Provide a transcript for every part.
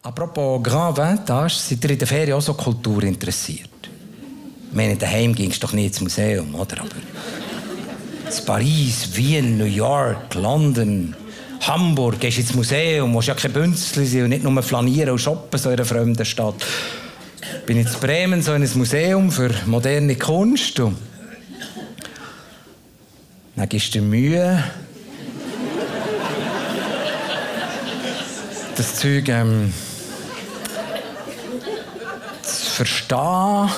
Apropos Grand Vintage, seid ihr in der Ferien auch so Kultur interessiert? Ich meine, daheim ging es doch nicht ins Museum, oder? Aber in Paris, Wien, New York, London, Hamburg, gehst ins Museum, musst ja kein Bünzli sein und nicht nur flanieren und shoppen so in einer fremden Stadt. Bin in Bremen so in einem Museum für moderne Kunst und dann gibst du dir Mühe, das Zeug zu verstehen.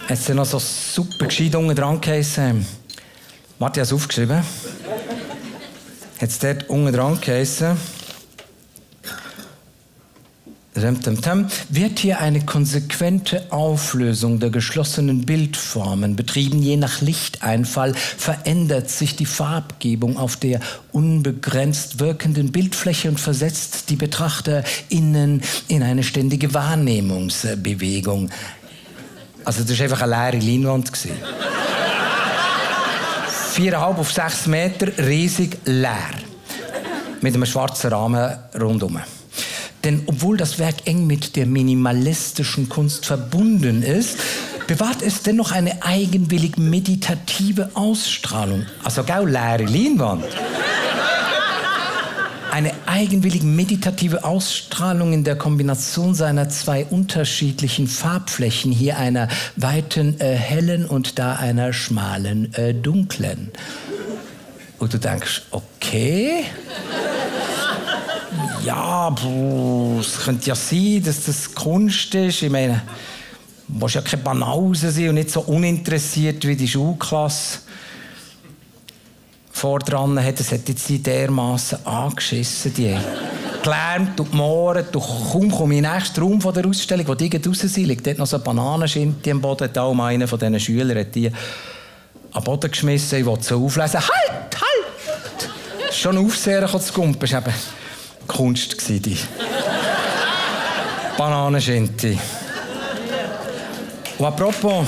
Es ist noch so super gescheit unten dran geheißen. Martin hat es aufgeschrieben. Hat es dort unten dran geheißen. Wird hier eine konsequente Auflösung der geschlossenen Bildformen betrieben, je nach Lichteinfall verändert sich die Farbgebung auf der unbegrenzt wirkenden Bildfläche und versetzt die BetrachterInnen in eine ständige Wahrnehmungsbewegung. Also das war einfach eine leere Leinwand. 4,5 auf 6 Meter, riesig leer. Mit einem schwarzen Rahmen rundum. Denn obwohl das Werk eng mit der minimalistischen Kunst verbunden ist, bewahrt es dennoch eine eigenwillig meditative Ausstrahlung. Also gell, leere Leinwand. Eine eigenwillig meditative Ausstrahlung in der Kombination seiner zwei unterschiedlichen Farbflächen. Hier einer weiten hellen und da einer schmalen dunklen. Und du denkst, okay... Ja, es könnte ja sein, dass das Kunst ist. Ich meine, du musst ja keine Banause sein und nicht so uninteressiert wie die Schulklasse vordran hat. Das hat jetzt die dermassen angeschissen. Die gelärmt und gemorrt. Kaum komme ich in den nächsten Raum von der Ausstellung, wo die raus sind, liegt dort noch so eine Bananenschinte am Boden. Da einer von diesen Schülern hat die am Boden geschmissen. Ich wollte sie auflesen. Halt! Halt! Schon ein Aufseher zu gumpen. Das war eben Kunst, die Bananenschinte. Und apropos